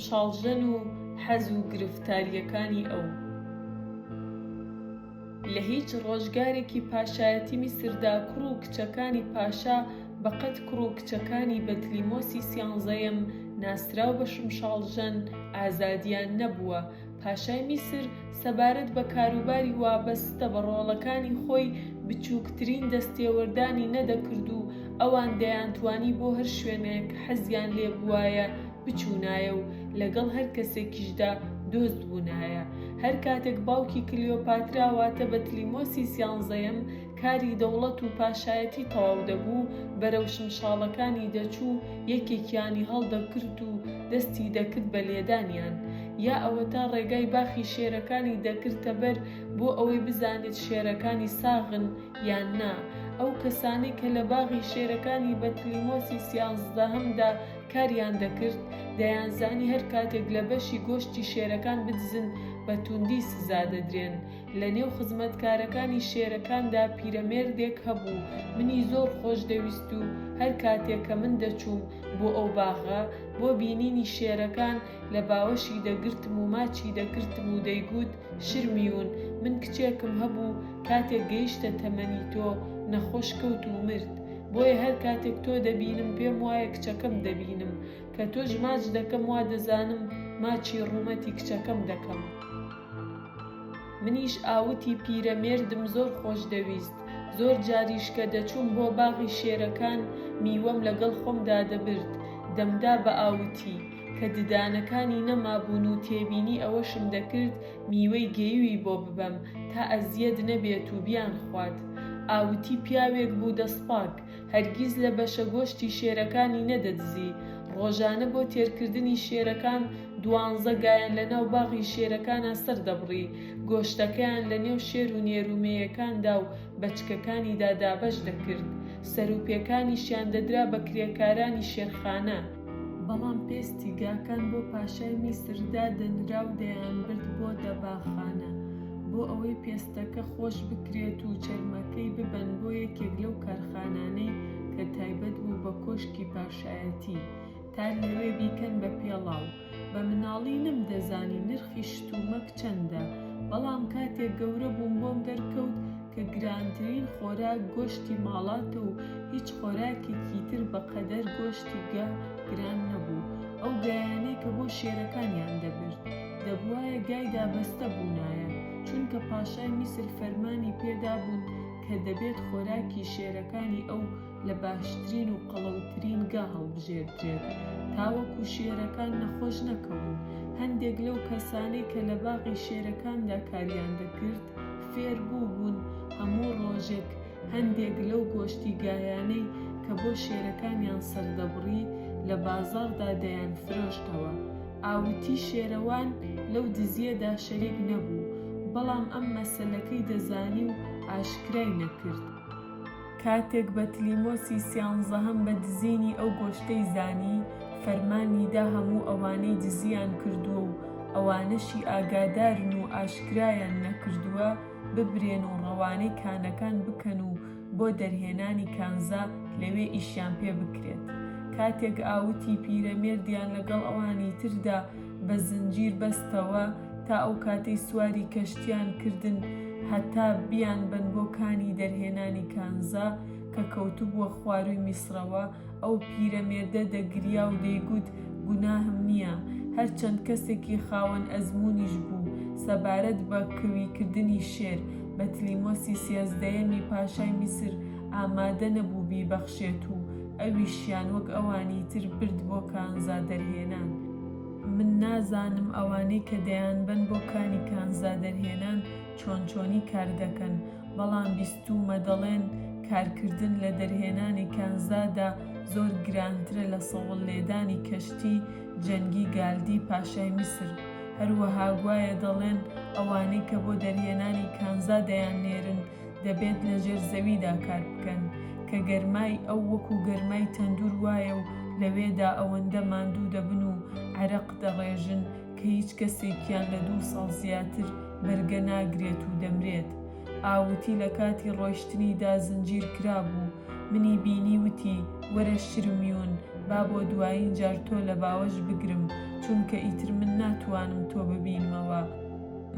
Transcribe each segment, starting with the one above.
شمشاڵژەن و حەز و گرفتارییەکانی ئەو. لە هیچ ڕۆژگارێکی پاشایەتی میسردا کوڕ و کچەکانی پاشا بە قەد کوڕ و کچەکانی بەتلیمۆسی سیانزەیەم ناسراو بە شمشاڵژەن ئازادیان نەبووە، پاشای میسر سەبارەت بە کاروباری وابەستە بە ڕۆڵەکانی خۆی بچووکترین دەستێوەردانی نەدەکرد و ئەوان دەیانتوانی بۆ هەر شوێنێک حەزیان لێ بووایە بچوونایە و لەگەڵ هەر کەسێکیشدا دۆست بوونایە. هەر کاتێک باوکی کلیۆپاترا واتە بەتلیمۆسی سیانزەیەم کاری دەوڵەت و پاشایەتی تەواو دەبوو، بەرەو شمشاڵەکانی دەچوو، یەکێکیانی هەڵدەکرد و دەستی دەکرد بە لێدانیان. یا ئەوەتا ڕێگای باخی شێرەکانی دەگرتە بەر بۆ ئەوەی بزانێت شێرەکانی ساغن یان نا. ئەو کەسانەی کە لە باغی شێرەکانی بەتلیمۆسی سیانزدەهەمدا کاریان دەکرد، دەیانزانی هەر کاتێک لە بەشی گۆشتی شێرەکان بدزن بە توندی سزا دەدرێن. لە نێو خزمەتکارەکانی شێرەکاندا پیرەمێردێک هەبوو منی زۆر خۆش دەویست و هەر کاتێک کە من دەچووم بۆ ئەو باغە بۆ بینینی شێرەکان لە باوەشی دەگرتم و ماچی دەکردم و دەیگوت شرمیون من کچێکم هەبوو کاتێک گەیشتە تەمەنی تۆ نەخۆش کەوت و مرد بۆیە هەر کاتێک تۆ دەبینم پێم وایە کچەکەم دەبینم کە تۆش ماچ دەکەم وا دەزانم ماچی ڕوومەتی کچەکەم دەکەم. منیش ئاوتی پیرەمێردم زۆر خۆش دەویست، زۆر جاریش کە دەچووم بۆ باغی شێرەکان میوەم لەگەڵ خۆمدا دەبرد، دەمدا بە ئاوتی، کە ددانەکانی نەمابوون و تێبینی ئەوەشم دەکرد میوەی گەییوی بۆ ببەم تا ئەزیەت نەبێت و بیانخوات. ئاوتی پیاوێک بوو دەستپاک، هەرگیز لە بەشە گۆشتی شێرەکانی نەدەدزی، ڕۆژانە بۆ تێرکردنی شێرەکان دوانزە گایان لە ناو باغی شێرەکانا سەردەبڕی، گۆشتەکەیان لە نێو شێر و نێر و مێیەکاندا و بەچکەکانیدا دابەش دەکرد، سەر و پێکانیشیان دەدرا بە کرێکارانی شێرخانە، بەڵام پێستی گاکان بۆ پاشای میسر دادەنرا و دەیانبرد بۆ دەباغخانە، بۆ ئەوەی پێستەکە خۆش بکرێت و چەرمەکەی ببەن بۆ یەکێک لەو کارخانانەی کە تایبەت بوو بە کۆشکی پاشایەتی تا لەوێ بیکەن بە پێڵاو. بە مناڵی نەمدەزانی نرخی شتومەک چەندە، بەڵام کاتێک گەورە بووم بۆم دەرکەوت کە گرانترین خۆراک گۆشتی ماڵاتە و هیچ خۆراکێکی تر بە قەدەر گۆشتی گا گران نەبوو. ئەو گایانەی کە بۆ شێرەکانیان دەبرد. دەبوایە گای دابەستە بوونایە، چونکە پاشای میسر فەرمانی پێدابوون کە دەبێت خۆراکی شێرەکانی ئەو لە باشترین و قەڵەوترین گا هەڵبژێردرێت، تاوەکو شێرەکان نەخۆش نەکەون. هەندێک لەو کەسانەی کە لە باغی شێرەکاندا کاریان دەکرد، فێر بووبوون هەموو ڕۆژێک هەندێک لەو گۆشتی گایانەی کە بۆ شێرەکانیان سەردەبڕی، لە بازاڕدا دەیانفرۆشتەوە. ئاوتی شێرەوان لەو دزییەدا شەریک نەبوو، بەڵام ئەم مەسەلەکەی دەزانی و ئاشکرای نەکرد. کاتێک بەتلیمۆسی سیانزەهەم بە دزینی ئەو گۆشتەی زانی، فەرمانی دا هەموو ئەوانەی دزییان کردووە و ئەوانەشی ئاگادارن و ئاشکرایان نەکردووە، ببرێن و ڕەوانەی کانەکان بکەن و بۆ دەرهێنانی کانزا لەوێ ئیشیان پێ بکرێت. کاتێک ئاوتی پیرەمێردیان لەگەڵ ئەوانی تردا بە زنجیر بەستەوە تا ئەو کاتەی سواری کەشتیان کردن هەتا بیانبەن بۆ کانی دەرهێنانی کانزا کە کەوتبووە خوارووی میسرەوە، ئەو پیرەمێردە دەگریا و دەیگوت گوناهم نییە، هەرچەند کەسێکی خاوەن ئەزموونیش بوو سەبارەت بە کەویکردنی شێر، بەتلیمۆسی سێزدەیەمی پاشای میسر ئامادە نەبوو بیبەخشێت و ئەویشیان وەک ئەوانی تر برد بۆ کانزا دەرهێنان. من نازانم ئەوانەی کە دەیانبەن بۆ کانی کانزا دەرهێنان چۆن چۆنی کار دەکەن، بەڵام بیستوومە دەڵێن کارکردن لە دەرهێنانی کانزادا زۆر گرانترە لە سەوڵ لێدانی کەشتی جەنگی گالدی پاشای میسر، هەروەها گوایە دەڵێن ئەوانەی کە بۆ دەرهێنانی کانزا دەیاننێرن دەبێت لە ژێر زەویدا کار بکەن کە گەرمای ئەو وەکو گەرمای تەندوور وایە و لەوێدا ئەوەندە ماندوو دەبن و عەرەق دەڕێژن کە هیچ کەسێکیان لە دوو ساڵ زیاتر بەرگە ناگرێت و دەمرێت. ئاوتی لە کاتی ڕۆیشتنیدا زنجیر کرابوو. منی بینی وتی، وەرە شرمیون، با بۆ دوایین جار تۆ لە باوەش بگرم. چونکە ئیتر من ناتوانم تۆ ببینمەوە.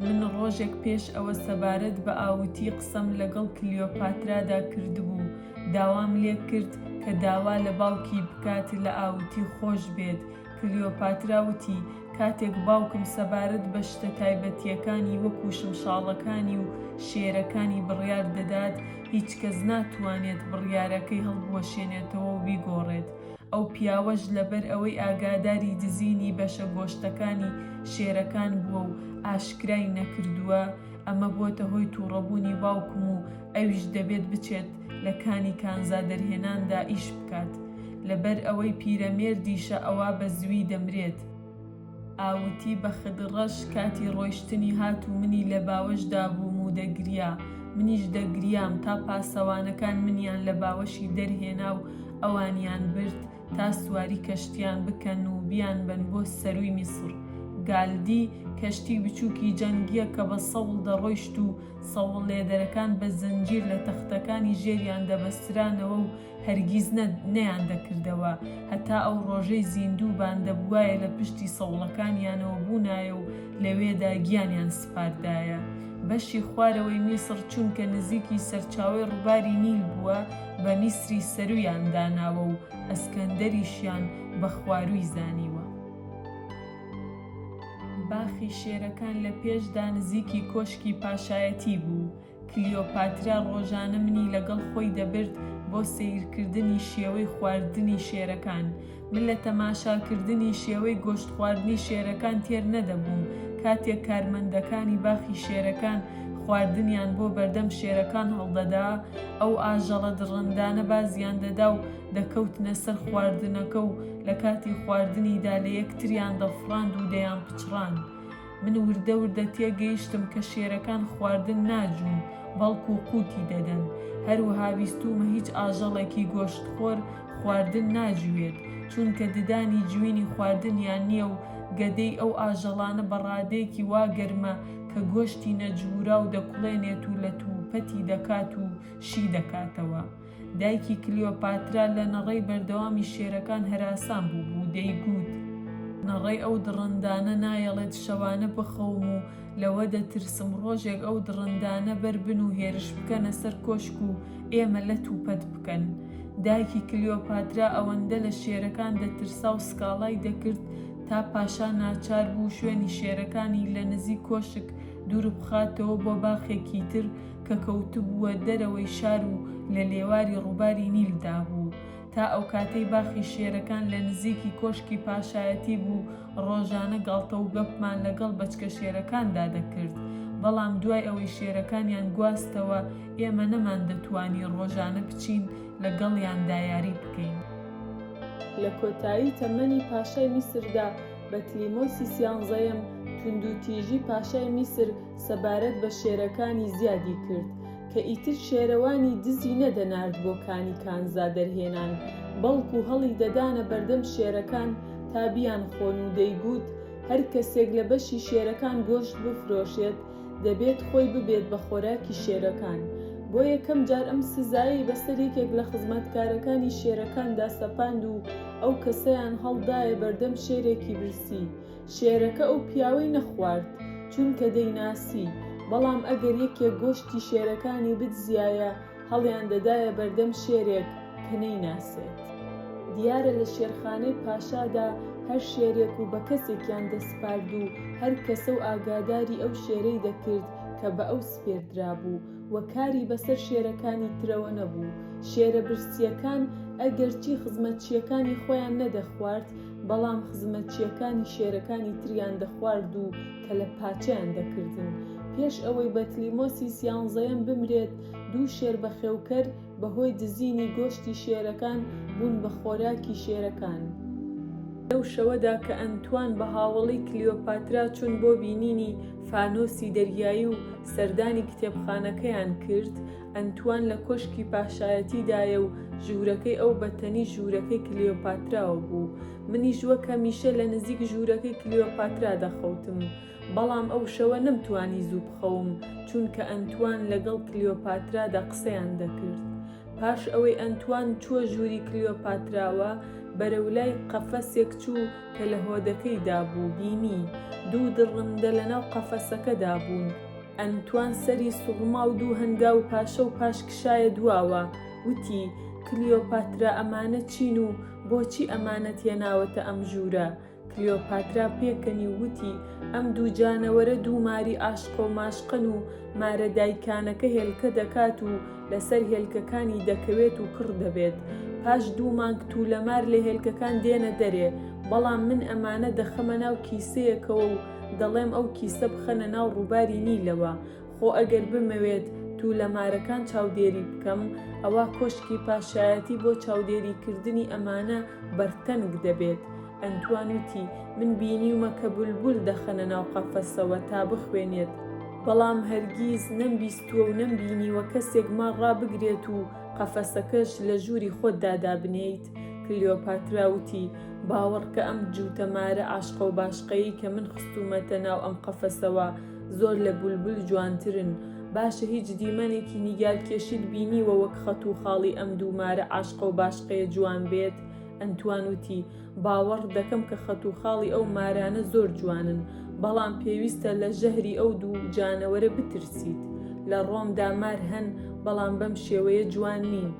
من ڕۆژێک پێش ئەوە سەبارەت بە ئاوتی قسەم لەگەڵ کلیۆپاترادا کردبوو، داوام لێ کرد کە داوا لە باوکی بکات لە ئاوتی خۆش بێت، کلیۆپاترا وتی، کاتێک باوکم سەبارەت بە شتە تایبەتییەکانی وەکو شمشاڵەکانی و شێرەکانی بڕیار دەدات، هیچ کەس ناتوانێت بڕیارەکەی هەڵبوەشێنێتەوە و بیگۆڕێت. ئەو پیاوەش لەبەر ئەوەی ئاگاداری دزینی بەشە گۆشتەکانی شێرەکان بووە و ئاشکرای نەکردووە، ئەمە بۆتە هۆی توڕەبوونی باوکم و ئەویش دەبێت بچێت لە کانی کانزا دەرهێناندا ئیش بکات. لەبەر ئەوەی پیرەمێردیشە ئەوا بە زووی دەمرێت. ئاوتی بەخت ڕەش کاتی ڕۆیشتنی هات و منی لە باوەش دابووم و دەگریا. منیش دەگریام تا پاسەوانەکان منیان لە باوەشی دەرهێنا و ئەوانیان برد تا سواری کەشتیان بکەن و بیانبەن بۆ سەرووی میسڕ. گالدی، کەشتی بچووکی جەنگییە کە بە سەوڵ دەڕۆیشت و سەوڵ لێدەرەکان بە زنجیر لە تەختەکانی ژێریان دەبەسترانەوە و هەرگیز نەیاندەکردەوە، هەتا ئەو ڕۆژەی زیندوو بان دەبوایە لە پشتی سەوڵەکانیانەوە بوونایە و لەوێدا گیانیان سپاردایە. بەشی خوارەوەی میسڕ چونکە نزیکی سەرچاوەی ڕووباری نیل بووە بە میسری سەروویان داناوە و ئەسکەندەریشیان بە خوارووی زانیوە. باخی شێرەکان لە پێشدا نزیکی کۆشکی پاشایەتی بوو. کلیۆپاترا ڕۆژانە منی لەگەڵ خۆی دەبرد بۆ سەیرکردنی شێوەی خواردنی شێرەکان. من لە تەماشاکردنی شێوەی گۆشت خواردنی شێرەکان تێر نەدەبووم. کاتێک کارمەندەکانی باخی شێرەکان خواردنیان بۆ بەردەم شێرەکان هەڵدەدا، ئەو ئاژەڵە دڕندانە بازیان دەدا و دەکەوتنە سەر خواردنەکە و لە کاتی خواردنیدا لە یەکتریان دەفڕاند و دەیانپچڕاند. من وردە وردە تێگەیشتم کە شێرەکان خواردن ناجوون، بەڵکو قوتی دەدەن. هەروەها بیستوومە هیچ ئاژەڵێکی گۆشتخۆر خواردن ناجووێت، چونکە ددانی جوینی خواردنیان نییە و گەدەی ئەو ئاژەڵانە بە ڕادەیەکی وا گەرمە کە گۆشتی نەجووراو دەکوڵێنێت و لەتوپەتی دەکات و شی دەکاتەوە. دایکی کلیۆپاترا لە نەڕەی بەردەوامی شێرەکان هەراسان بووبوو، دەیگوت. نەڕەی ئەو دڕندانە نایەڵێت شەوانە بخەوم و لەوە دەترسم ڕۆژێک ئەو دڕندانە بەر بن و هێرش بکەنە سەر کۆشک و ئێمە لەت و پەت بکەن. دایکی کلیۆپاترا ئەوەندە لە شێرەکان دەترسا و سکاڵای دەکرد تا پاشا ناچار بوو شوێنی شێرەکانی لە نزیک کۆشک دووربخاتەوە بۆ باخێکی تر کە کەوتبووە دەرەوەی شار و لە لێواری ڕووباری نیلدا بوو. تا ئەوکاتەی باخی شێرەکان لە نزیکی کۆشکی پاشایەتی بوو، ڕۆژانە گاڵتەوگەپمان لەگەڵ بەچکە شێرەکاندا دەکرد. بەڵام دوای ئەوەی شێرەکانیان گواستەوە، ئێمە نەماندەتوانی ڕۆژانە بچین لەگەڵیاندا یاری بکەین. لە کۆتایی تەمەنی پاشای میسردا، بەتلیمۆسی سیانزەیەم، توندوتیژی پاشای میسر سەبارەت بە شێرەکانی زیادی کرد، کە ئیتر شێرەوانی دزی نەدەنارد بۆ کانی کانزا دەرهێنان، بەڵکو هەڵی دەدانە بەردەم شێرەکان تا بیانخۆن و دەیگوت، هەر کەسێک لە بەشی شێرەکان گۆشت بفرۆشێت، دەبێت خۆی ببێت بە خۆراکی شێرەکان. بۆ یەکەم جار ئەم سزایەی بەسەر یەکێک لە خزمەتکارەکانی شێرەکاندا سەپاند و ئەو کەسەیان هەڵدایە بەردەم شێرێکی برسی. شێرەکە ئەو پیاوەی نەخوارد، چونکە دەیناسی، بەڵام ئەگەر یەکێک گۆشتی شێرەکانی بدزیایە، هەڵیان دەدایە بەردەم شێرێک کە نەیناسێت. دیارە لە شێرخانەی پاشادا هەر شێرێک و بە کەسێکیان دەسپارد و هەر کەسە و ئاگاداری ئەو شێرەی دەکرد کە بە ئەو سپێردرابوو و کاری بەسەر شێرەکانی ترەوە نەبوو. شێرە برسییەکان ئەگەرچی خزمەتچییەکانی خۆیان نەدەخوارد، بەڵام خزمەتچییەکانی شێرەکانی تریان دەخوارد و کەلەپاچەیان دەکردن. پێش ئەوەی بەتلیمۆسی سیانزەیەم بمرێت، دوو شێر بەخێوکەر بەهۆی دزینی گۆشتی شێرەکان بوون بە خۆراکی شێرەکان. لەو شەوەدا کە ئەنتوان بە هاوەڵی کلیۆپاترا چوون بۆ بینینی فانۆسی دەریایی و سەردانی کتێبخانەکەیان کرد، ئەنتوان لە کۆشکی پاشایەتیدایە و ژوورەکەی ئەو بە تەنیشت ژوورەکەی کلیۆپاتراوە بوو. منیش وەک هەمیشە لە نزیک ژوورەکەی کلیۆپاترا دەخەوتم. بەڵام ئەو شەوە نەمتوانی زوو بخەوم، چونکە ئەنتوان لەگەڵ کلیۆپاترادا قسەیان دەکرد. پاش ئەوەی ئەنتوان چووە ژووری کلیۆپاتراوە، بەرەو لای قەفەسێک چوو کە لە هۆدەکەیدا بوو، بینی دوو دڕندە لەناو قەفەسەکەدا بوون. ئەنتوان سەری سوڕما و دوو هەنگاو پاشەو پاش کشایە دواوە، وتی، کلیۆپاترا ئەمانە چین و بۆچی ئەمانەت هێناوەتە ئەم ژوورە؟ کلیۆپاترا پێکەنی و وتی، ئەم دوو جانەوەرە دوو ماری ئاشقە و ماشقەن و مارە دایکانەکە هێلکە دەکات و لەسەر هێلکەکانی دەکەوێت و کڕ دەبێت. پاش دوو مانگ توولەمار لە هێلکەکان دێنە دەرێ، بەڵام من ئەمانە دەخەمە ناو کیسەیەکەوە و دەڵێم ئەو کیسە بخەنە ناو ڕووباری نیلەوە. خۆ ئەگەر بمەوێت توولەمارەکان چاودێری بکەم، ئەوا کۆشکی پاشایەتی بۆ چاودێریکردنی ئەمانە بەرتەنگ دەبێت. ئەنتوان وتی، من بینیومە کە بولبول دەخەنە ناو قەفەسەوە تا بخوێنێت، بەڵام هەرگیز نەمبیستووە و نەمبینیوە کەسێک مار ڕابگرێت و قەفەسەکەش لە ژووری خۆتدا دابنێیت. کلیۆپاترا وتی، باوەڕکە ئەم جووتە مارە عاشقە و باشقەیەی کە من خستوومەتە ناو ئەم قەفەسەوە زۆر لە بولبول جوانترن. باشە هیچ دیمەنێکی نیگارکێشیت بینیوە وەک خەت و خاڵی ئەم دوو مارە عاشقە و باشقەیە جوان بێت؟ ئەنتوان وتی، باوەڕ دەکەم کە خەت و خاڵی ئەو مارانە زۆر جوانن، بەڵام پێویستە لە ژەهری ئەو دوو جانەوەرە بترسیت. لە ڕۆمدا مار هەن، بەڵام بەم شێوەیە جوان نین.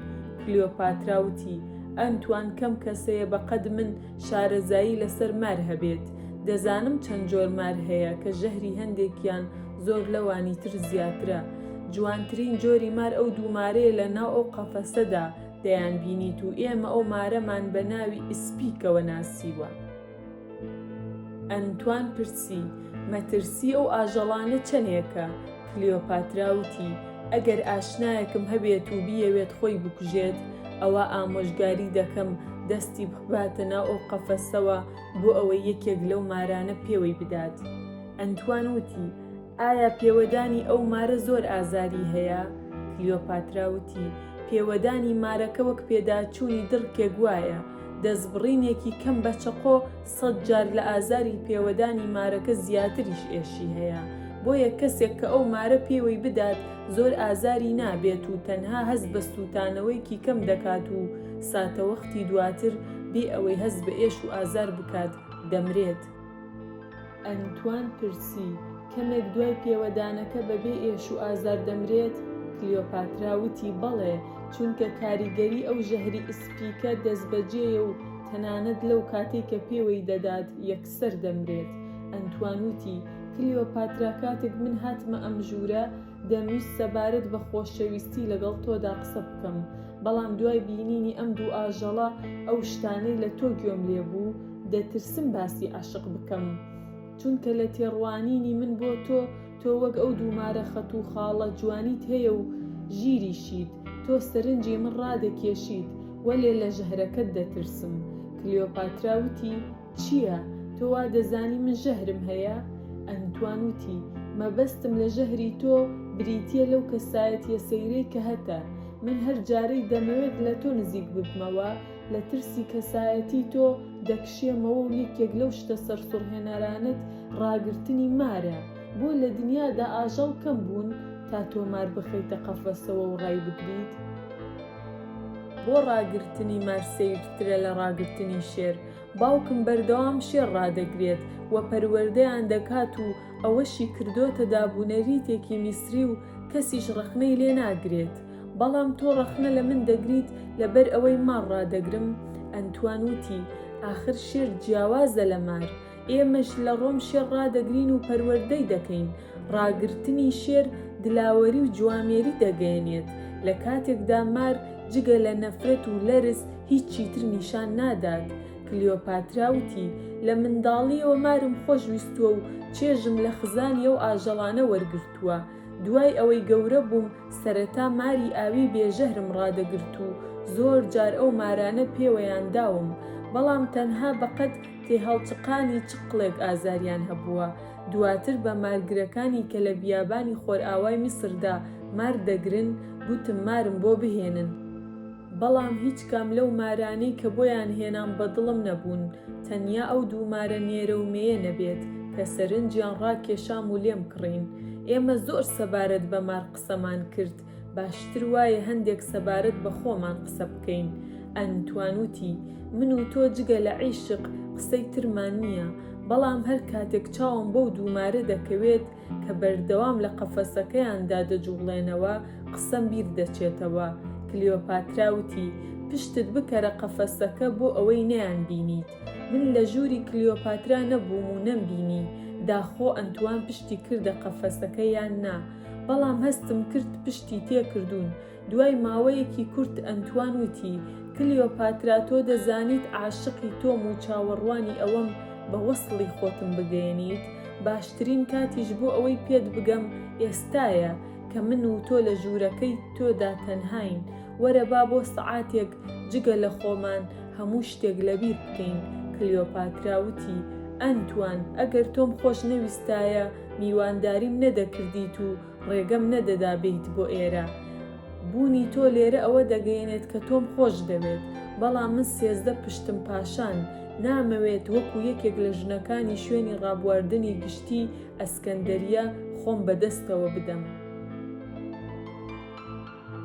کلیۆپاترا وتی، ئەنتوان کەم کەسەیە بە قەد من شارەزایی لەسەر مار هەبێت. دەزانم چەند جۆر مار هەیە کە ژەهری هەندێکیان زۆر لەوانی تر زیاترە. جوانترین جۆری مار ئەو دوو مارەیە لە ناو ئەو قەفەسەدا دەیانبینیت و ئێمە ئەو مارەمان بە ناوی ئیسپیکەوە ناسیوە. ئەنتوان پرسی، مەترسی ئەو ئاژەڵانە چەنێکە؟ کلیۆپاترا وتی، ئەگەر ئاشنایەکم هەبێت و بیەوێت خۆی بکوژێت، ئەوا ئامۆژگاری دەکەم دەستی بباتە ناو ئەو قەفەسەوە بۆ ئەوەی یەکێک لەو مارانە پێوەی بدات. ئەنتوان وتی، ئایا پێوەدانی ئەو مارە زۆر ئازاری هەیە؟ کلیۆپاترا وتی، پێوەدانی مارەکە وەک پێداچوونی دڕکێک وایە، دەستبڕینێکی کەم بە چەقۆ سەت جار لە ئازاری پێوەدانی مارەکە زیاتریش ئێشی هەیە، بۆیە کەسێک کە ئەو مارە پێوەی بدات زۆر ئازاری نابێت و تەنها هەست بە سووتانەوەیەکی کەم دەکات و ساتەوەختی دواتر بێ ئەوەی هەست بە ئێش و ئازار بکات دەمرێت. ئەنتوان پرسی، کەمێک دوای پێوەدانەکە بەبێ ئێش و ئازار دەمرێت؟ کلیۆپاترا وتی، بەڵێ، چونکە کاریگەری ئەو ژەهری ئسپیکە دەستبەجێیە و تەنانەت لەو کاتەی کە پێوەی دەدات یەکسەر دەمرێت. ئەنتوان وتی، کلیۆپاترا کاتێک من هاتمە ئەم ژوورە، دەمویست سەبارەت بە خۆشەویستی لەگەڵ تۆدا قسە بکەم، بەڵام دوای بینینی ئەم دوو ئاژەڵە، ئەو شتانەی لە تۆ گوێم لێ بوو، دەترسم باسی عەشق بکەم. چونکە لە تێڕوانینی من بۆ تۆ، تۆ وەک ئەو دوو مارە خەت و خاڵە جوانیت هەیە و ژیریشیت، تۆ سەرنجی من ڕادەکێشیت، وەلێ لە ژەهرەکەت دەترسم. کلیۆپاترا وتی. چییە؟ تۆ وا دەزانی من ژەهرم هەیە؟ ئەنتوان وتی، مەبەستم لە ژەهری تۆ، بریتییە لەو کەسایەتییە سەیرەی کە هەتە. من هەر جارەی دەمەوێت لە تۆ نزیک ببمەوە، لە ترسی کەسایەتیی تۆ دەکشێمەوە و یەکێک لەو شتە سەرسوڕهێنەرانەت ڕاگرتنی مارە. بۆ لە دنیادا ئاژەڵ کەم بوون تا تۆ مار بخەیتە قەفەسەوە و ڕایبگریت؟ بۆ ڕاگرتنی مار سەیرترە لە ڕاگرتنی شێر؟ باوکم بەردەوام شێر ڕادەگرێت و پەروەردەیان دەکات و ئەوەشی کردۆتە دابونەریتێکی میسری و کەسیش ڕەخنەی لێ ناگرێت. بەڵام تۆ ڕەخنە لە من دەگریت لەبەر ئەوەی مار ڕادەگرم؟ ئەنتوان وتی، ئاخر شێر جیاوازە لە مار. ئێمەش لە ڕۆم شێر ڕادەگرین و پەروەردەی دەکەین. ڕاگرتنی شێر دلاوەری و جوامێری دەگەیەنێت، لە کاتێکدا مار جگە لە نەفرەت و لەرز هیچی تر نیشان نادات. کلیۆپاترا وتی، لە منداڵییەوە مارم خۆش ویستووە و چێژم لە خزانی ئەو ئاژەڵانە وەرگرتووە. دوای ئەوەی گەورە بووم سەرەتا ماری ئاوی بێ ژەهرم ڕادەگرت و زۆر جار ئەو مارانە پێوەیان داوم، بەڵام تەنها بەقەد تێهەڵچقانی چقڵێک ئازاریان هەبووە. دواتر بە مارگرەکانی کە لە بیابانی خۆرئاوای میسردا مار دەگرن، گوتم مارم بۆ بهێنن. بەڵام هیچ کام لەو مارانەی کە بۆیان هێنام بە دڵم نەبوون، تەنیا ئەو دوو مارە نێرە و مێیە نەبێت کە سەرنجیان ڕاکێشام و لێم کڕین. ئێمە زۆر سەبارەت بە مار قسەمان کرد. باشتر وایە هەندێک سەبارەت بە خۆمان قسە بکەین. ئەنتوان وتی، من و تۆ جگە لە عیشق قسەی ترمان نییە، بەڵام هەر کاتێک چاوم بەو دوومارە دەکەوێت کە بەردەوام لە قەفەسەکەیاندا دەجووڵێنەوە، قسەم بیر دەچێتەوە. کلیۆپاترا وتی، پشتت بکەرە قەفەسەکە بۆ ئەوەی نەیانبینیت. من لە ژووری کلیۆپاترا نەبووم و نەمبینی داخۆ ئەنتوان پشتی کردە قەفەسەکە یان نا، بەڵام هەستم کرد پشتی تێکردوون. دوای ماوەیەکی کورت ئەنتوان وتی، کلیۆپاترا تۆ دەزانیت عاشقی تۆم و چاوەڕوانی ئەوەم بە وەسڵی خۆتم بگەیەنیت، باشترین کاتیش بۆ ئەوەی پێت بگەم ئێستایە کە من و تۆ لە ژوورەکەی تۆدا تەنهاین، وەرە با بۆ سەعاتێک جگە لە خۆمان هەموو شتێک لەبیر بکەین. کلیۆپاترا وتی، ئەنتوان ئەگەر تۆم خۆش نەویستایە میوانداریم نەدەکردیت و ڕێگەم نەدەدا بێیت بۆ ئێرە. بوونی تۆ لێرە ئەوە دەگەیەنێت کە تۆم خۆش دەوێت. بەڵام من 13 پشتم پاشان. نامەوێت وەکو یەکێک لە ژنەکانی شوێنی ڕابواردنی گشتی ئەسکەندەریە خۆم بەدەستەوە بدەم.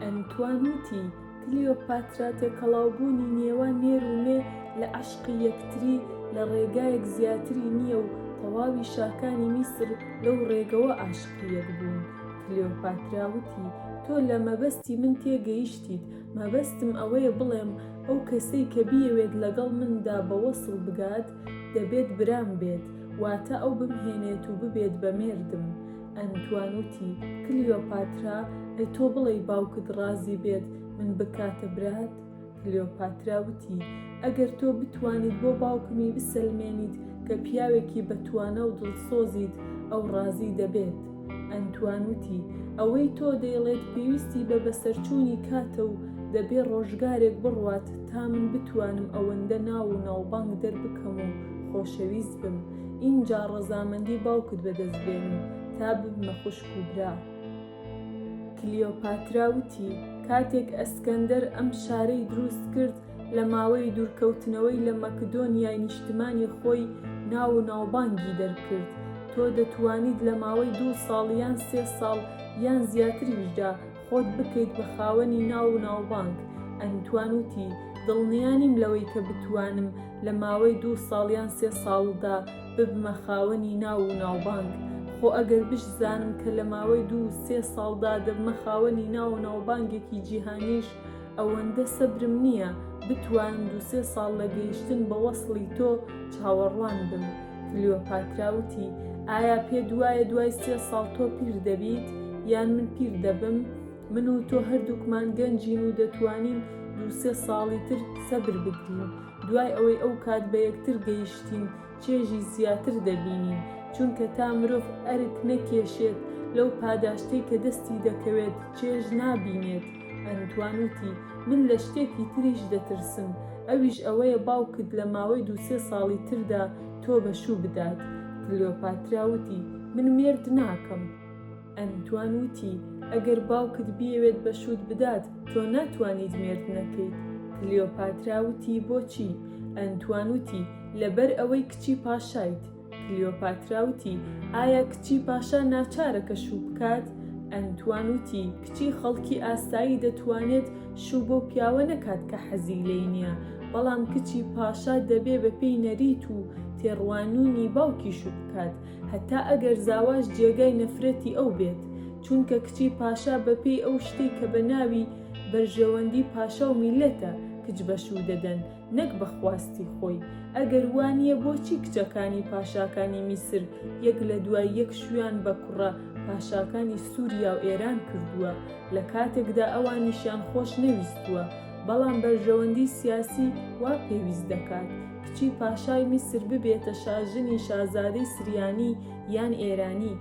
ئەنتوان وتی، کلیۆپاترا تێکەڵاوبوونی نێوان نێر و مێ لە عەشقی یەکتری لە ڕێگایەک زیاتری نییە و تەواوی شاکانی میسر لەو ڕێگەوە عاشقی یەک بوون. کلیۆپاترا وتی، تۆ لە مەبەستی من تێگەیشتیت، مەبەستم ئەوەیە بڵێم ئەو کەسەی کە بیەوێت لەگەڵ مندا بە وەسڵ بگات دەبێت برام بێت، واتە ئەو بمهێنێت و ببێت بە مێردم. ئەنتوان وتی، کلیۆپاترا، ئەی تۆ بڵێی باوکت ڕازی بێت من بکاتە برات؟ کلیۆپاترا وتی، ئەگەر تۆ بتوانیت بۆ باوکمی بسەلمێنیت کە پیاوێکی بەتوانا و دڵسۆزیت، ئەو ڕازی دەبێت. ئەنتوان وتی، ئەوەی تۆ دەیڵێت پێویستی بە بەسەرچوونی کاتە و دەبێ ڕۆژگارێک بڕوات تا من بتوانم ئەوەندە ناو و ناوبانگ دەربکەم و خۆشەویست بم. ئینجا ڕەزامەندی باوکت بەدەست بێنم تا ببمە خوشک و برا. کلیۆپاترا وتی، کاتێک ئەسکەندەر ئەم شارەی دروست کرد، لە ماوەی دوورکەوتنەوەی لە مەکدۆنیای نیشتمانی خۆی ناو و ناوبانگی دەرکرد. تۆ دەتوانیت لە ماوەی دوو ساڵ یان سێ ساڵ یان زیاتریشدا خۆت بکەیت بە خاوەنی ناو و ناوبانگ. ئەنتوان وتی، دڵنیا نیم لەوەی کە بتوانم لە ماوەی دوو ساڵ یان سێ ساڵدا ببمە خاوەنی ناو و ناوبانگ. خۆ ئەگەر بشزانم کە لە ماوەی دوو سێ ساڵدا دەبمە خاوەنی ناو و ناوبانگێکی جیهانیش، ئەوەندە سەبرم نییە بتوانم دوو سێ ساڵ لە گەیشتن بە وەسڵی تۆ چاوەڕوان بم. کلیۆپاترا وتی، ئایا پێت وایە دوای سێ ساڵ تۆ پیر دەبیت، یان من پیر دەبم؟ من و تۆ هەردووکمان گەنجین و دەتوانین دوو سێ ساڵی تر سەبر بگرین، دوای ئەوەی ئەو کات بە یەکتر گەیشتین چێژی زیاتر دەبینین، چونکە تا مرۆڤ ئەرک نەکێشێت لەو پاداشتەی کە دەستی دەکەوێت چێژ نابینێت. ئەنتوان وتی، من لە شتێکی تریش دەترسم، ئەویش ئەوەیە باوکت لە ماوەی دوو سێ ساڵی تردا تۆ بە شوو بدات. کلیۆپاترا وتی، من مێرد ناکەم. ئەنتوان وتی، ئەگەر باوکت بیەوێت بە شووت بدات، تۆ ناتوانیت مێرد نەکەیت. کلیۆپاترا وتی، بۆچی؟ ئەنتوان وتی، لەبەر ئەوەی کچی پاشایت. کلیۆپاترا وتی، ئایا کچی پاشا ناچارە کە شوو بکات؟ ئەنتوان وتی، کچی خەڵکی ئاسایی دەتوانێت شوو بەو پیاوە نەکات کە حەزی لێی نییە، بەڵام کچی پاشا دەبێ بەپێی نەریت و تێڕوانینی باوکی شوو بکات، هەتا ئەگەر زاواش جێگای نەفرەتی ئەو بێت، چونکە کچی پاشا بەپێی ئەو شتەی کە بە ناوی بەرژەوەندی پاشا و میللەتە کچ بە شوو دەدەن، نەک بە خواستی خۆی. ئەگەر وا نییە بۆچی کچەکانی پاشاکانی میسر یەک لە دوای یەک شوویان بە کوڕە پاشاکانی سووریا و ئێران کردووە، لە کاتێکدا ئەوانیشیان خۆش نەویستووە، بەڵام بەرژەوەندی سیاسی وا پێویست دەکات کچی پاشای میسر ببێتە شاژنی شازادەی سریانی یان ئێرانی.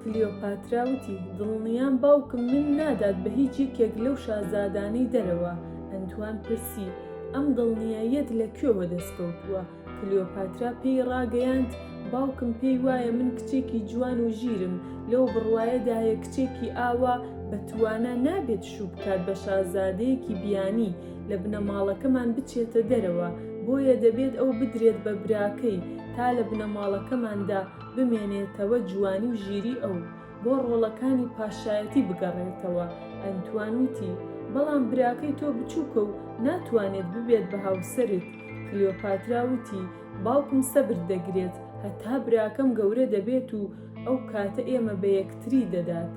کلیۆپاترا وتی، دڵنیام باوکم من نادات بە هیچ یەکێک لەو شازادانەی دەرەوە. ئەنتوان پرسی، ئەم دڵنیاییەت لە کوێوە دەستکەوتووە؟ کلیۆپاترا پێی ڕاگەیاند، باوکم پێی وایە من کچێکی جوان و ژیرم، لەو بڕوایەدایە کچێکی ئاوا بە توانا نابێت شوو بکات بە شازادەیەکی بیانی لە بنەماڵەکەمان بچێتە دەرەوە، بۆیە دەبێت ئەو بدرێت بە براکەی تا لە بنەماڵەکەماندا بمێنێتەوە جوانی و ژیری ئەو بۆ ڕۆڵەکانی پاشایەتی بگەڕێتەوە. ئەنتوان وتی، بەڵام براکەی تۆ بچووکە و ناتوانێت ببێت بە هاوسەرت. کلیۆپاترا وتی، باوکم سەبر دەگرێت هەتا براکەم گەورە دەبێت و ئەو کاتە ئێمە بە یەکتری دەدات.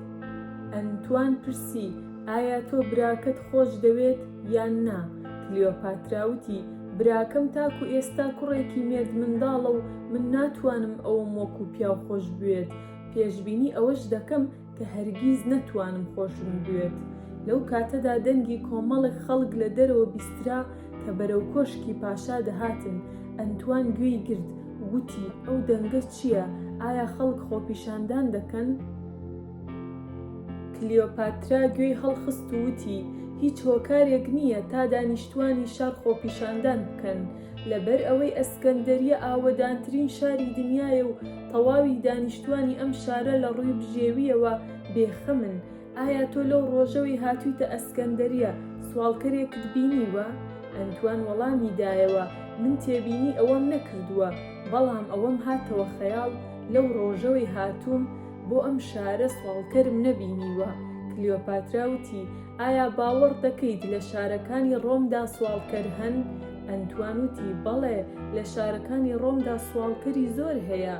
ئەنتوان پرسی، ئایا تۆ براکەت خۆش دەوێت یان نا؟ کلیۆپاترا وتی، براکەم تاکو ئێستا کوڕێکی مێردمنداڵە و من ناتوانم ئەوم وەکو پیاو خۆش بوێت، پێشبینی ئەوەش دەکەم کە هەرگیز نەتوانم خۆشم بوێت. لەو کاتەدا دەنگی کۆمەڵێک خەڵک لە دەرەوە بیسترا کە بەرەو کۆشکی پاشا دەهاتن. ئەنتوان گوێی گرت و وتی، ئەو دەنگە چییە؟ ئایا خەڵک خۆپیشاندان دەکەن؟ کلیۆپاترا گوێی هەڵخست و وتی، هیچ هۆکارێک نییە تا دانیشتوانی شار خۆپیشاندان بکەن. لەبەر ئەوەی ئەسکەندەریە ئاوەدانترین شاری دنیایە و تەواوی دانیشتوانی ئەم شارە لە ڕووی بژێوییەوە بێ خەمن. ئایا تۆ لەو ڕۆژەوەی هاتوویتە ئەسکەندەریە سواڵکەرێکت بینیوە؟ ئەنتوان وەڵامی دایەوە، من تێبینی ئەوەم نەکردووە، بەڵام ئەوەم هاتەوە خەیاڵ لەو ڕۆژەوەی هاتووم بۆ ئەم شارە سواڵکەرم نەبینیوە. کلیۆپاترا وتی، ئایا باوەڕ دەکەیت لە شارەکانی ڕۆمدا سواڵکەر هەن؟ ئەنتوان وتی، بەڵێ، لە شارەکانی ڕۆمدا سواڵکەری زۆر هەیە.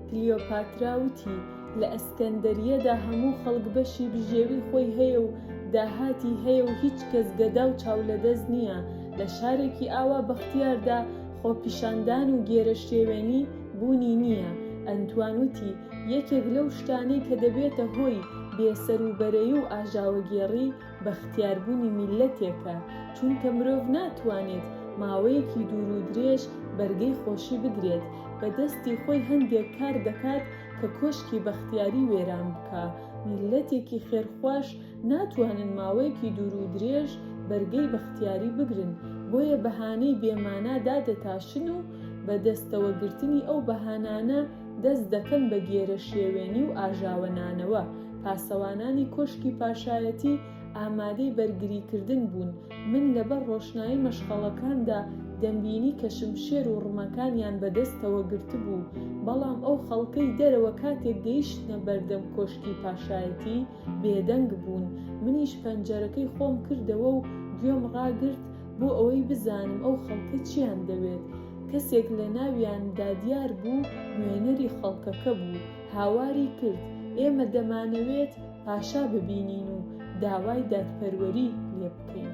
کلیۆپاترا وتی، لە ئەسکەندەرییەدا هەموو خەڵک بەشی بژێوی خۆی هەیە و داهاتی هەیە و هیچ کەس گەدا و چاولەدەست نییە. لە شارێکی ئاوا بەختیاردا خۆپیشاندان و گێرەشێوێنی بوونی نییە. ئەنتوان وتی، یەکێک لەو شتانەی کە دەبێتە هۆی بێسەروبەرەیی و ئاژاوەگێڕی، بەختیاربوونی میللەتێکە، چونکە مرۆڤ ناتوانێت ماوەیەکی دوورودرێژ بەرگەی خۆشی بگرێت، بە دەستی خۆی هەندێک کار دەکات کە کۆشکی بەختیاری وێران بکا، میللەتێکی خێرخواش ناتوانن ماوەیەکی دوورودرێژ بەرگەی بەختیاری بگرن، بۆیە بەهانەی بێمانا دادەتاشن و بە دەستەوەگرتنی ئەو بەهانانە دەست دەکەن بە گێرەشێوێنی و ئاژاوەنانەوە. پاسەوانانی کۆشکی پاشایەتی ئامادەی بەرگریکردن بوون، من لەبەر ڕۆشنایی مەشخەڵەکاندا دەمبینی کە شمشێر و ڕمەکانیان بەدەستەوە گرتبوو، بەڵام ئەو خەڵکەی دەرەوە کاتێک گەیشتنە بەردەم کۆشکی پاشایەتی بێدەنگ بوون، منیش پەنجەرەکەی خۆم کردەوە و گوێم ڕاگرت بۆ ئەوەی بزانم ئەو خەڵکە چیان دەوێت، کەسێک لەناویاندا دیار بوو نوێنەری خەڵکەکە بوو. هاواری کرد، ئێمە دەمانەوێت پاشا ببینین و داوای دادپەروەری لێ بکەین.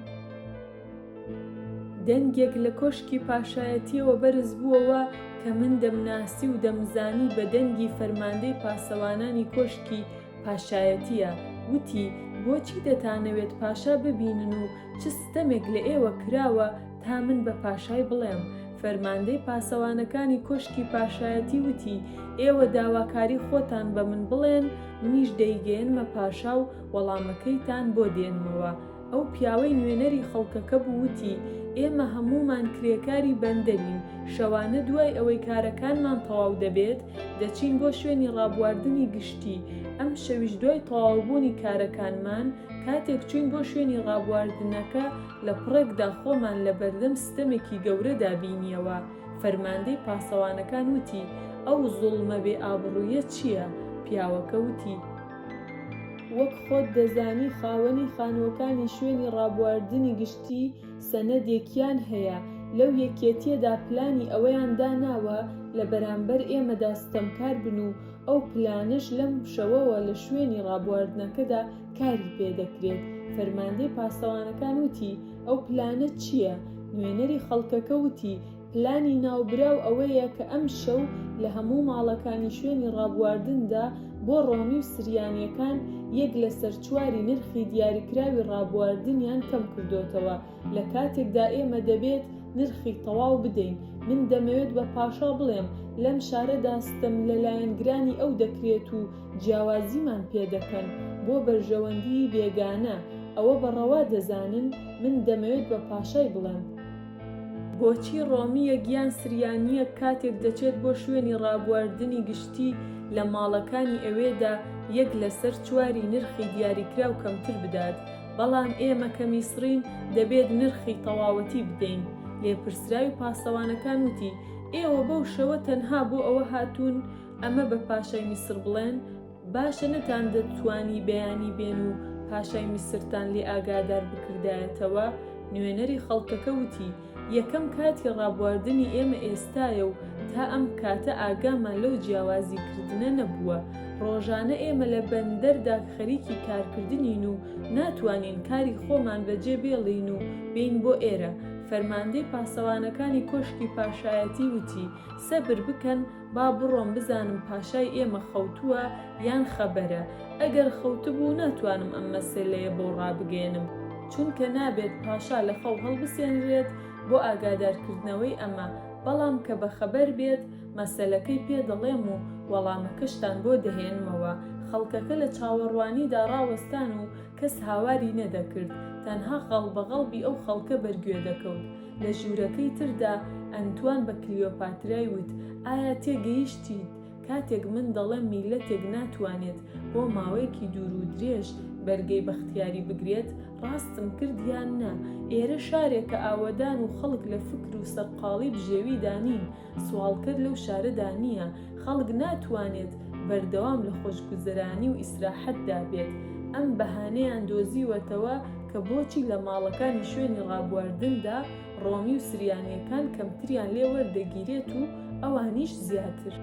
دەنگێک لە کۆشکی پاشایەتییەوە بەرز بووەوە کە من دەمناسی و دەمزانی بە دەنگی فەرماندەی پاسەوانانی کۆشکی پاشایەتییە، وتی، بۆچی دەتانەوێت پاشا ببینن و چ ستەمێک لە ئێوە کراوە تا من بە پاشای بڵێم؟ فەرماندەی پاسەوانەکانی کۆشکی پاشایەتی وتی، ئێوە داواکاری خۆتان بە من بڵێن، منیش دەیگەیەنمە پاشا و وەڵامەکەیتان بۆ دێنمەوە. ئەو پیاوەی نوێنەری خەڵکەکە بوو وتی، ئێمە هەموومان کرێکاری بەندەرین، شەوانە دوای ئەوەی کارەکانمان تەواو دەبێت، دەچین بۆ شوێنی ڕابواردنی گشتی، ئەمشەویش دوای تەواوبوونی کارەکانمان، کاتێک چووین بۆ شوێنی ڕابواردنەکە، لە پڕێکدا خۆمان لە بەردەم ستەمێکی گەورەدا بینییەوە، فەرماندەی پاسەوانەکان وتی، ئەو زوڵمە بێ ئابڕوویە چییە؟ پیاوەکە وتی، وەک خۆت دەزانی خاوەنی خانووەکانی شوێنی ڕابواردنی گشتی سەنەدێکیان هەیە، لەو یەکێتییەدا پلانی ئەوەیان داناوە لە بەرامبەر ئێمەدا ستەمکار بن و ئەو پلانەش لەم شەوەوە لە شوێنی ڕابواردنەکەدا کاری پێ دەکرێت، فەرماندەی پاسەوانەکان وتی، ئەو پلانە چییە؟ نوێنەری خەڵکەکە وتی، پلانی ناوبراو ئەوەیە کە ئەمشەو لە هەموو ماڵەکانی شوێنی ڕابواردندا بۆ ڕۆمی و سریانییەکان یەک لەسەر چواری نرخی دیاریکراوی ڕابواردنیان کەمکردۆتەوە، لە کاتێکدا ئێمە دەبێت نرخی تەواو بدەین، من دەمەوێت بە پاشا بڵێم لەم شارەدا ستەم لە لایەنگرانی ئەو دەکرێت و جیاوازیمان پێ دەکەن بۆ بەرژەوەندیی بێگانە، ئەوە بە ڕەوا دەزانن؟ من دەمەوێت بە پاشای بڵێم. بۆچی ڕۆمییەک یان سریانییەک کاتێک دەچێت بۆ شوێنی ڕابواردنی گشتی لە ماڵەکانی ئەوێدا یەک لەسەر چواری نرخی دیاریکراو کەمتر بدات، بەڵام ئێمە کە میسرین دەبێت نرخی تەواوەتی بدەین. لێپرسراوی پاسەوانەکان وتی، ئێوە بەو شەوە تەنها بۆ ئەوە هاتوون ئەمە بە پاشای میسر بڵێن؟ باشە نەتاندەتوانی بەیانی بێن و. پاشای میسرتان لێ ئاگادار بکردایەتەوە؟ نوێنەری خەڵکەکە وتی، یەکەم کاتی ڕابواردنی ئێمە ئێستایە و تا ئەم کاتە ئاگامان لەو جیاوازی کردنە نەبووە. ڕۆژانە ئێمە لە بەندەردا خەریکی کارکردنین و ناتوانین کاری خۆمان بەجێ بێڵین و بێین بۆ ئێرە. فەرماندەی پاسەوانەکانی کۆشکی پاشایەتی وتی، سەبر بکەن با بڕۆم بزانم پاشای ئێمە خەوتووە یان خەبەرە، ئەگەر خەوتبوو ناتوانم ئەم مەسەلەیە بۆ ڕابگەیەنم، چونکە نابێت پاشا لە خەو هەڵبسێنرێت بۆ ئاگادارکردنەوەی ئەمە، بەڵام کە بەخەبەر بێت مەسەلەکەی پێ دەڵێم و وەڵامەکەشتان بۆ دەهێنمەوە. خەڵکەکە لە چاوەڕوانیدا ڕاوەستان و کەس هاواری نەدەکرد، تەنها غەڵبەغەڵبی ئەو خەڵکە بەرگوێ دەکەوت. لە ژوورەکەی تردا ئەنتوان بە کلیۆپاترای وت، ئایا تێگەیشتیت کاتێک من دەڵێم میللەتێک ناتوانێت بۆ ماوەیەکی دوورودرێژ بەرگەی بەختیاری بگرێت، ڕاستم کرد یان نا؟ ئێرە شارێکە ئاوەدان و خەڵک لە فکر و سەرقاڵی بژێویدا نین، سواڵکەر لەو شارەدا نییە، خەڵک ناتوانێت بەردەوام لە خۆشگوزەرانی و ئیسراحەتدا بێت. ئەم بەهانەیان دۆزیوەتەوە کە بۆچی لە ماڵەکانی شوێنی ڕابواردندا ڕۆمی و سریانییەکان کەمتریان لێ وەردەگیرێت و ئەوانیش زیاتر.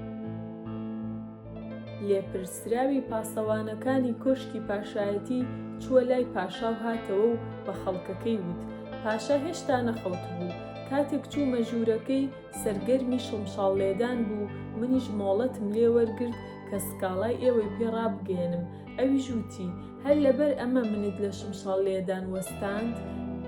لێپرسراوی پاسەوانەکانی کۆشکی پاشایەتی چووە لای پاشا و هاتەوە و بە خەڵکەکەی وت، پاشا هێشتا نەخەوتبوو. کاتێک چوومە ژوورەکەی، سەرگەرمی شمشاڵ لێدان بوو، منیش مۆڵەتم لێ وەرگرت کە سکاڵای ئێوەی پێ ڕابگەیەنم، ئەویش وتی، هەر لەبەر ئەمە منت لە شمشاڵ لێدان وەستاند؟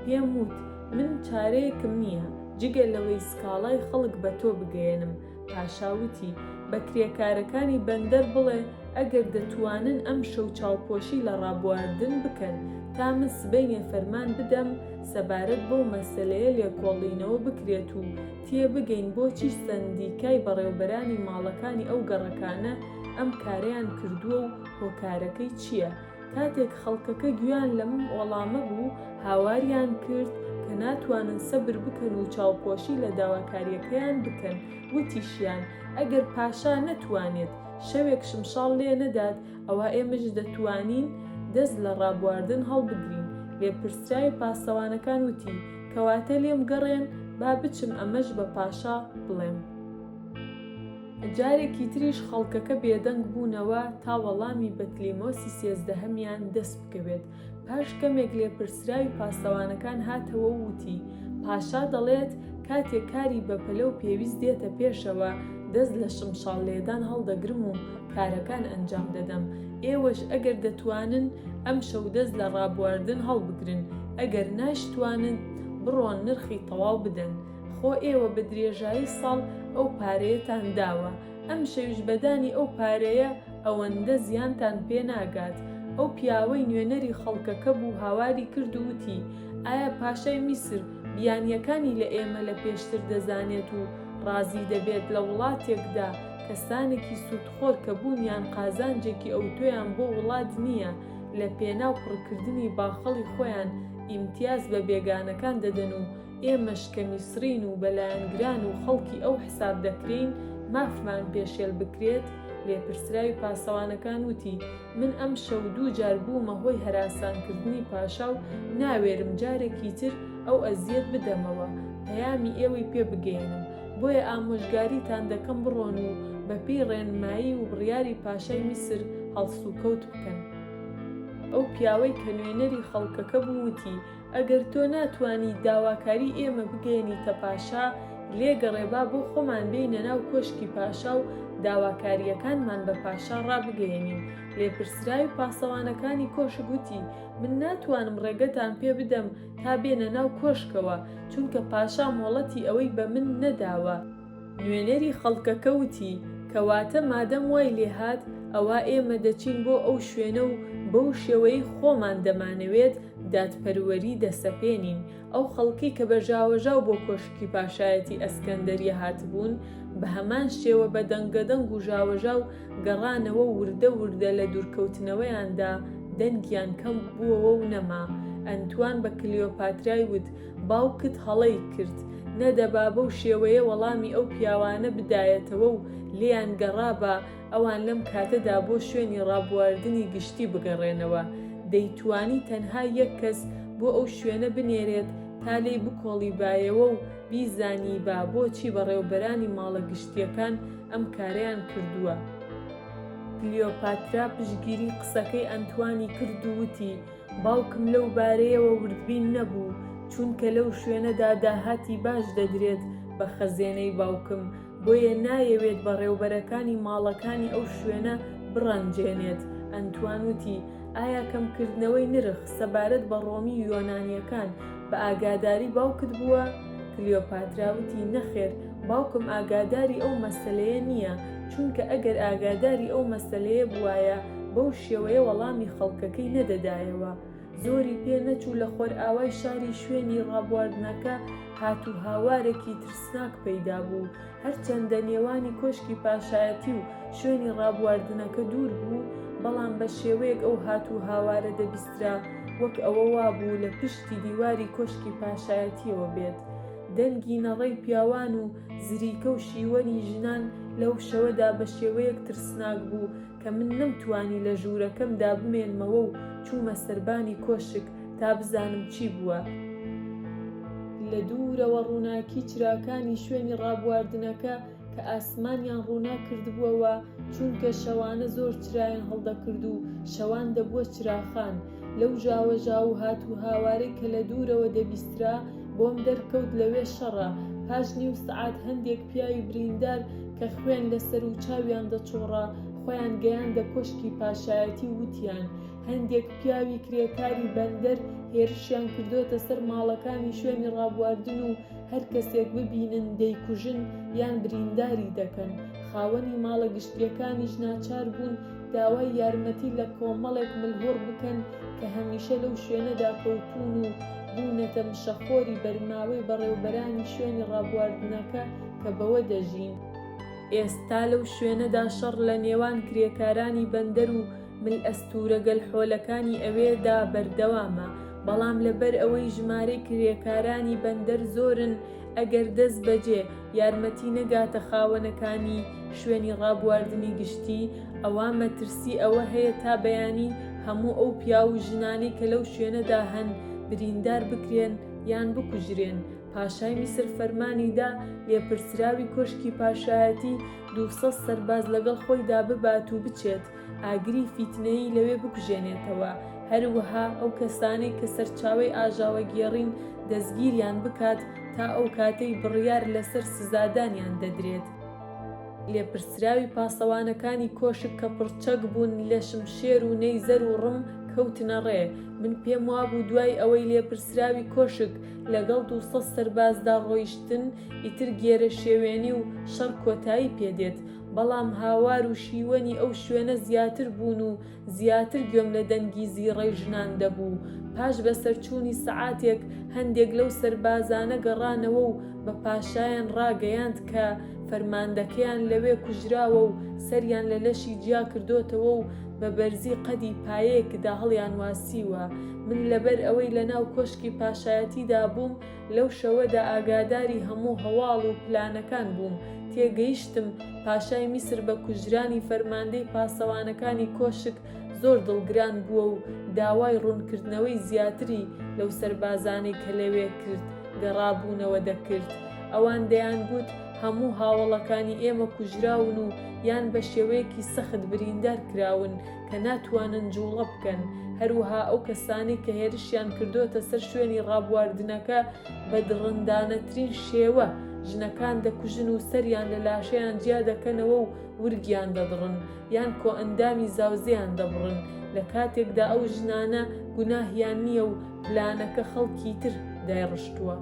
پێم وت، من چارەیەکم نییە، جگە لەوەی سکاڵای خەڵک بە تۆ بگەیەنم. پاشا وتی، بە کرێکارەکانی بەندەر بڵێ ئەگەر دەتوانن ئەمشەو چاوپۆشی لە ڕابواردن بکەن تا من سبەینێ فەرمان بدەم سەبارەت بەو مەسەلەیە لێکۆڵینەوە بکرێت و تێبگەین بۆچی سەندیکای بەڕێوبەرانی ماڵەکانی ئەو گەڕەکانە ئەم کارەیان کردووە و هۆکارەکەی چییە. کاتێک خەڵکەکە گوێیان لەم وەڵامە بوو، هاواریان کرد کە ناتوانن سەبر بکەن و چاوپۆشی لە داواکارییەکەیان بکەن، وتیشیان، ئەگەر پاشا نەتوانێت شەوێک شمشاڵ لێ نەدات، ئەوا ئێمەش دەتوانین دەست لە ڕابواردن هەڵبگرین. لێپرسراوی پاسەوانەکان وتی، کەواتە لێم گەڕێن با بچم ئەمەش بە پاشا بڵێم. جارێکی تریش خەڵکەکە بێدەنگ بوونەوە تا وەڵامی بەتلیمۆسی سێزدەهەمیان دەست بکەوێت. پاش کەمێک لێپرسراوی پاسەوانەکان هاتەوە و وتی، پاشا دەڵێت کاتێک کاری بەپەلە و پێویست دێتە پێشەوە، دەست لە شمشاڵ لێدان هەڵدەگرم و کارەکان ئەنجام دەدەم. ئێوەش ئەگەر دەتوانن ئەمشەو دەست لە ڕابواردن هەڵبگرن، ئەگەر ناشتوانن بڕۆن نرخی تەواو بدەن. خۆ ئێوە بە درێژایی ساڵ ئەو پارەیەتان داوە، ئەمشەویش بە دانی ئەو پارەیە ئەوەندە زیانتان پێ ناگات. ئەو پیاوەی نوێنەری خەڵکەکە بوو هاواری کرد و وتی، ئایا پاشای میسر بیانییەکانی لە ئێمە لە پێشتر دەزانێت و ڕازی دەبێت لە وڵاتێکدا کەسانێکی سوودخۆر کە بوونیان قازانجێکی ئەوتۆیان بۆ وڵات نییە لە پێناو پڕکردنی باخەڵی خۆیان ئیمتیاز بە بێگانەکان دەدەن و ئێمەش کە میسرین و بە لایەنگران و خەڵکی ئەو حساب دەکرێین مافمان پێشێل بکرێت؟ لێپرسراوی پاسەوانەکان وتی، من ئەمشەو دووجار بوومە هۆی هەراسانکردنی پاشا و ناوێرم جارێکی تر ئەو ئەزیەت بدەمەوە پەیامی ئێوەی پێ بگەیەنم بۆیە ئامۆژگاریتان دەکەم بڕۆن و بەپێی ڕێنمایی و بڕیاری پاشای میسر هەڵسوکەوت بکەن. ئەو پیاوەی کە نوێنەری خەڵکەکە بوو وتی، ئەگەر تۆ ناتوانی داواکاری ئێمە بگەیەنیتە پاشا، لێگەڕێ با بۆ خۆمان بێینە ناو کۆشکی پاشا و داواکارییەکانمان بە پاشا ڕابگەیەنین. لێپرسراوی پاسەوانەکانی کۆشک وتی، من ناتوانم ڕێگەتان پێ بدەم تا بێنە ناو کۆشکەوە، چونکە پاشا مۆڵەتی ئەوەی بە من نەداوە. نوێنەری خەڵکەکە وتی، کەواتە مادەم وای لێهات، ئەوا ئێمە دەچین بۆ ئەو شوێنە و بەو شێوەیەی خۆمان دەمانەوێت دادپەروەری دەسەپێنین. ئەو خەڵکەی کە بە ژاوەژاو بۆ کۆشکی پاشایەتی ئەسکەندەریە هاتبوون، بە هەمان شێوە بە دەنگەدەنگ و ژاوەژاو گەڕانەوە و وردە وردە لە دوورکەوتنەوەیاندا دەنگیان کەم بووەوە و نەما. ئەنتوان بە کلیۆپاترای وت، باوکت هەڵەی کرد. نەدەبا بەو شێوەیە وەڵامی ئەو پیاوانە بدایەتەوە و لێیان گەڕابا ئەوان لەم کاتەدا بۆ شوێنی ڕابواردنی گشتی بگەڕێنەوە. دەیتوانی تەنها یەک کەس بۆ ئەو شوێنە بنێرێت تا لێی بکۆڵیبایەوە و بیزانیبا بۆچی بەڕێوەبەرانی ماڵە گشتییەکان ئەم کارەیان کردووە. کلیۆپاترا پشتگیری قسەکەی ئەنتوانی کرد و وتی، باوکم لەو بارەیەوە وردبین نەبوو، چونکە لەو شوێنەدا داهاتی باش دەدرێت بە خەزێنەی باوکم، بۆیە نایەوێت بەڕێوبەرەکانی ماڵەکانی ئەو شوێنە بڕەنجێنێت. ئەنتوان وتی، ئایا کەمکردنەوەی نرخ سەبارەت بە ڕۆمی و یۆنانییەکان بە ئاگاداری باوکت بووە؟ کلیۆپاترا وتی، نەخێر، باوکم ئاگاداری ئەو مەسەلەیە نییە، چونکە ئەگەر ئاگاداری ئەو مەسەلەیە بووایە بەو شێوەیە وەڵامی خەڵکەکەی نەدەدایەوە. زۆری پێ نەچوو لە خۆرئاوای شاری شوێنی ڕابواردنەکە هاتوهاوارێکی ترسناک پەیدا بوو. هەرچەندە نێوانی کۆشکی پاشایەتی و شوێنی ڕابواردنەکە دوور بوو، بەڵام بە شێوەیەک ئەو هاتوهاوارە دەبیسترا وەک ئەوە وابوو لە پشتی دیواری کۆشکی پاشایەتییەوە بێت. دەنگی نەڕەی پیاوان و زریکە و شیوەنی ژنان لەو شەوەدا بە شێوەیەک ترسناک بوو کە من نەمتوانی لە ژوورەکەمدا بمێنمەوە و چوومە سەربانی کۆشک تا بزانم چی بووە. لە دوورەوە ڕووناکی چراکانی شوێنی ڕابواردنەکە کە ئاسمانیان ڕووناک کردبووەوە، چونکە شەوانە زۆر چرایان هەڵدەکرد و شەوان دەبووە چراخان، لەو ژاوەژاو و هاتوهاوارەی کە لە دوورەوە دەبیسترا، بۆم دەرکەوت لەوێ شەڕە. پاش نیو سەعات هەندێک پیاوی بریندار کە خوێن لە سەر و چاویان دەچۆڕا، خۆیان گەیاندە کۆشکی پاشایەتی و وتیان، هەندێک پیاوی کرێکاری بەندەر هێرشیان کردۆتە سەر ماڵەکانی شوێنی ڕابواردن و هەر کەسێک ببینن دەیکوژن یان برینداری دەکەن. خاوەنی ماڵە گشتییەکانیش ناچار بوون داوای یارمەتی لە کۆمەڵێک ملهوڕ بکەن کە هەمیشە لەو شوێنەدا کەوتوون و بوونەتە مشەخۆری بەرماوەی بەڕێوبەرانی شوێنی ڕابواردنەکە کە بەوە دەژین. ئێستا لەو شوێنەدا شەڕ لە نێوان کرێکارانی بەندەر و ملئەستوورە گەلحۆلەکانی ئەوێدا بەردەوامە، بەڵام لەبەر ئەوەی ژمارەی کرێکارانی بەندەر زۆرن، ئەگەر دەست بەجێ یارمەتی نەگاتە خاوەنەکانی شوێنی ڕابواردنی گشتی، ئەوا مەترسی ئەوە هەیە تا بەیانی هەموو ئەو پیاو و ژنانەی کە لەو شوێنەدا هەن بریندار بکرێن یان بکوژرێن. پاشای میسر فەرمانی دا لێپرسراوی کۆشکی پاشایەتی 200 سەرباز لەگەڵ خۆیدا ببات و بچێت ئاگری فیتنەیی لەوێ بکوژێنێتەوە، هەروەها ئەو کەسانەی کە سەرچاوەی ئاژاوەگێڕین دەستگیریان بکات تا ئەو کاتەی بڕیار لەسەر سزادانیان دەدرێت. لێپرسراوی پاسەوانەکانی کۆشک کە پڕچەک بوون لە شمشێر و نەیزەر و ڕم کەوتنە ڕێ. من پێم وابوو دوای ئەوەی لێپرسراوی کۆشک لەگەڵ 200 سەربازدا ڕۆیشتن ئیتر گێرەشێوێنی و شەڕ کۆتایی پێدێت، بەڵام هاوار و شیوەنی ئەو شوێنە زیاتر بوون و زیاتر گوێم لە دەنگی زیڕەی ژنان دەبوو. پاش بەسەرچوونی سەعاتێک هەندێک لەو سەربازانە گەڕانەوە و بە پاشایان ڕاگەیاند کە فەرماندەکەیان لەوێ کوژراوە و سەریان لە لەشی جیا کردۆتەوە و بە بەرزی قەدی پایەیەکدا هەڵیانواسیوە. من لەبەر ئەوەی لەناو کۆشکی پاشایەتیدا بووم، لەو شەوەدا ئاگاداری هەموو هەواڵ و پلانەکان بووم، تێگەیشتم پاشای میسر بە کوژرانی فەرماندەی پاسەوانەکانی کۆشک زۆر دڵگران بووە و داوای ڕوونکردنەوەی زیاتری لەو سەربازانەی کە لەوێ کرد گەڕابوونەوە دەکرد. ئەوان دەیانگوت هەموو هاوەڵەکانی ئێمە کوژراون و یان بە شێوەیەکی سەخت بریندار کراون کە ناتوانن جووڵە بکەن، هەروەها ئەو کەسانەی کە هێرشیان کردۆتە سەر شوێنی ڕابواردنەکە بە دڕندانەترین شێوە ژنەکان دەکوژن و سەریان لە لاشەیان جیا دەکەنەوە و ورگیان دەدڕن یان کۆئەندامی زاوزێیان دەبڕن لە کاتێکدا ئەو ژنانە گوناهیان نییە و پلانەکە خەڵکی تر دایڕشتووە.